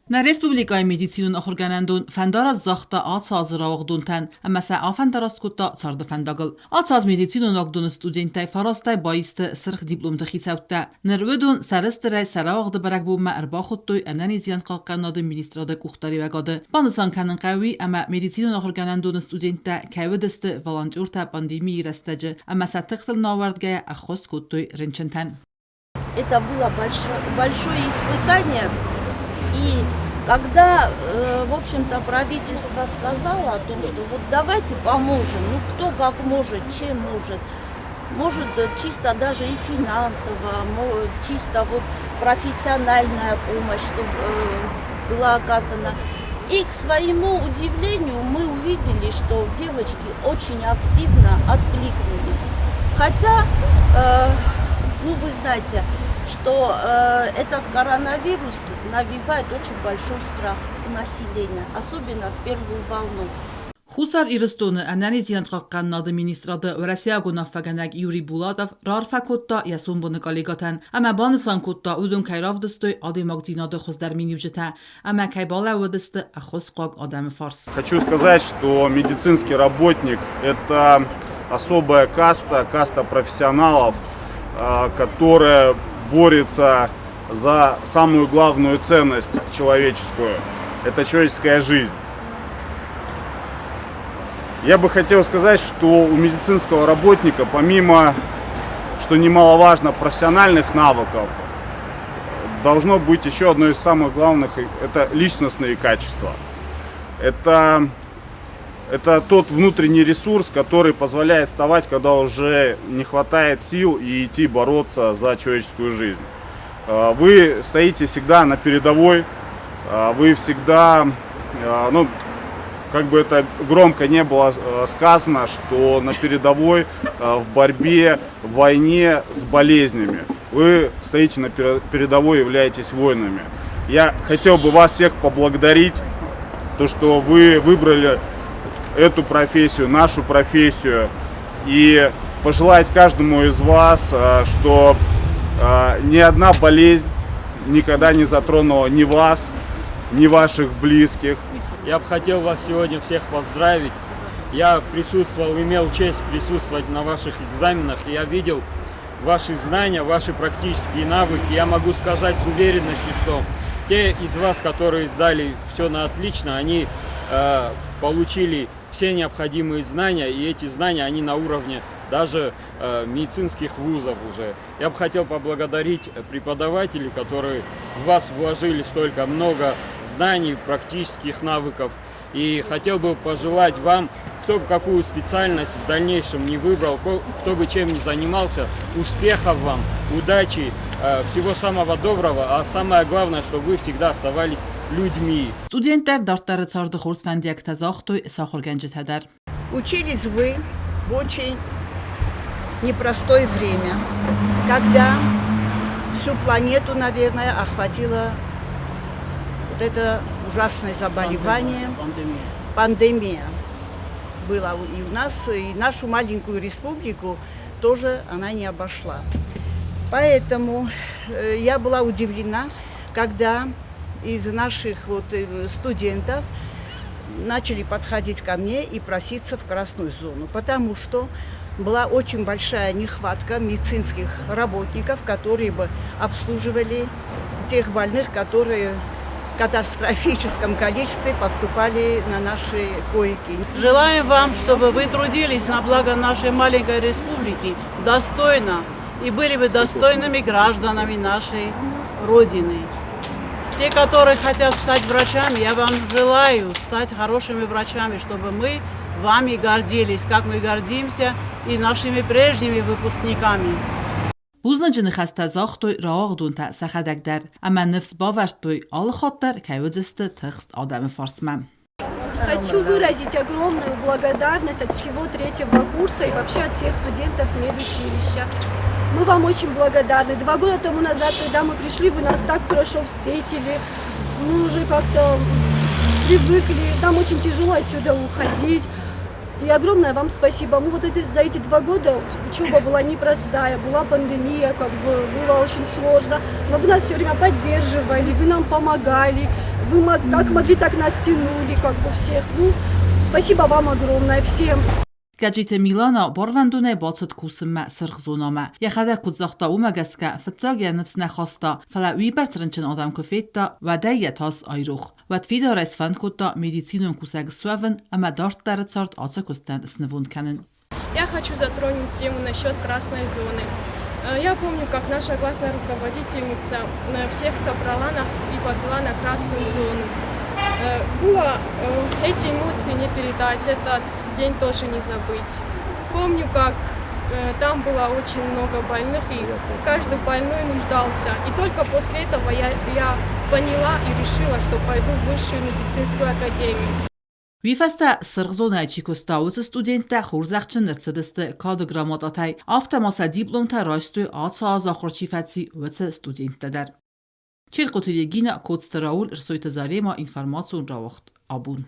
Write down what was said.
Нӕ республикӕйы медицинон ахуыргӕнӕндон фӕндараст загъта ацы азы рауагъдонтӕн ӕмӕ сӕ афӕндараст кодта царды фӕндагыл. Ацы аз медицинон уагдоны студенттӕй фарастӕй баисты сырх дипломты хицӕуттӕ. Ныр уыдон сӕрыстырӕй сӕ рауагъды бӕрӕгбонмӕ ӕрбахуыдтой ӕнӕниздзинад хъахъхъӕнынады министрады къухдариуӕгады. Банысан кӕнын хъӕуы, ӕмӕ медицинон ахуыргӕнӕндоны студенттӕ кӕй уыдысты волонтертӕ пандемийы рӕстӕджы ӕмӕ сӕ тыхтыл науӕрдгӕйӕ ӕххуыс кодтой рынчынтӕн. Это было большое, большое испытание. И когда, в общем-то, правительство сказало о том, что вот давайте поможем, ну кто как может, чем может, может чисто даже и финансово, чисто вот профессиональная помощь, чтобы была оказана. И к своему удивлению мы увидели, что девочки очень активно откликнулись. Хотя, ну вы знаете, что этот коронавирус навевает очень большой страх у населения, особенно в первую волну. Хуссар Ирыстоны ӕнӕниздзинад хъахъхъӕнынады министрады уӕрӕсейаг уынаффӕгӕнӕг Юрий Булатов раарфӕ кодта йӕ сомбоны коллегӕтӕн ӕмӕ банысан кодта, уыдон кӕй равдыстой адӕймагдзинады хуыздӕр миниуджытӕ ӕмӕ кӕй балӕууыдысты ӕххуысхъуаг адӕмы фарс. Хочу сказать, что медицинский работник – это особая каста, каста профессионалов, которая борется за самую главную ценность человеческую – это человеческая жизнь. Я бы хотел сказать, что у медицинского работника, помимо, что немаловажно, профессиональных навыков, должно быть еще одно из самых главных – это личностные качества. Это тот внутренний ресурс, который позволяет вставать, когда уже не хватает сил, и идти бороться за человеческую жизнь. Вы стоите всегда на передовой, вы всегда, ну, как бы это громко не было сказано, что на передовой в борьбе, в войне с болезнями. Вы стоите на передовой, являетесь воинами. Я хотел бы вас всех поблагодарить, то, что вы выбрали эту профессию, нашу профессию, и пожелать каждому из вас, что ни одна болезнь никогда не затронула ни вас, ни ваших близких. Я бы хотел вас сегодня всех поздравить. Я присутствовал, имел честь присутствовать на ваших экзаменах. И я видел ваши знания, ваши практические навыки. Я могу сказать с уверенностью, что те из вас, которые сдали все на отлично, они получили все необходимые знания, и эти знания, они на уровне даже медицинских вузов уже. Я бы хотел поблагодарить преподавателей, которые в вас вложили столько много знаний, практических навыков. И хотел бы пожелать вам, кто бы какую специальность в дальнейшем не выбрал, кто бы чем ни занимался, успехов вам, удачи, всего самого доброго, а самое главное, чтобы вы всегда оставались людьми. Студенттӕ дарддӕры царды хорз фӕндиӕгтӕ загътой сӕ ахуыргӕнджытӕ дӕр. Учились вы в очень непростое время, когда всю планету, наверное, охватило вот это ужасное заболевание. Пандемия. Пандемия была и у нас, и нашу маленькую республику тоже она не обошла. Поэтому я была удивлена, когда из наших вот студентов начали подходить ко мне и проситься в красную зону, потому что была очень большая нехватка медицинских работников, которые бы обслуживали тех больных, которые в катастрофическом количестве поступали на наши койки. Желаем вам, чтобы вы трудились на благо нашей маленькой республики достойно и были бы достойными гражданами нашей Родины. Те, которые хотят стать врачами, я вам желаю стать хорошими врачами, чтобы мы вами гордились, как мы гордимся и нашими прежними выпускниками. Бузныджы ныхӕстӕ загътой рауагъдонтӕ сӕхӕдӕг дӕр ӕмӕ ныфс бавӕрдтой, алы хатт дӕр кӕй уыдзысты тыхст адӕмы фарсмӕ. Хочу выразить огромную благодарность от всего третьего курса и вообще от всех студентов медучилища. Мы вам очень благодарны. 2 года тому назад, когда мы пришли, вы нас так хорошо встретили. Мы уже как-то привыкли. Нам очень тяжело отсюда уходить. И огромное вам спасибо. Мы вот эти, за эти 2 года учеба была непростая, была пандемия, как бы было очень сложно. Но вы нас все время поддерживали, вы нам помогали, вы как могли, так нас тянули, как бы всех. Ну, спасибо вам огромное всем. Гӕджиты Милана барвӕндонӕй бацыд кусынмӕ Сырх зонамӕ. Йӕхӕдӕг куыд загъта, уымӕ гӕсгӕ фыццаг йӕ ныфс нӕ хаста, фӕлӕ уыйбӕрц рынчын адӕм куы федта, уӕд ӕй йӕ тас айрох. Уӕд фидарӕй сфӕнд кодта медицинон кусӕг суӕвын ӕмӕ дарддӕры цард ацы куыстӕн снывонд кӕнын. Я хочу затронуть тему насчет красной зоны. Я помню, как наша классная руководительница всех собрала нас и повела на красную зону. Было эти эмоции не передать, этот день тоже не забыть. Помню, как там было очень много больных, и каждый больной нуждался. И только после этого я поняла и решила, что пойду в высшую медицинскую академию. Уый фӕстӕ Сырх зонӕйы чи куыста, уыцы студенттӕ хорзӕхджын ӕрцыдысты кады грамотатӕй, афтӕ ма сӕ дипломтӕ райстой ацы аз ахуыр чи фӕци, уыцы студенттӕ дӕр. Черкъоты Регина, Коцты Рауль, Рсойты Зарема, информацион рауагъд Абон.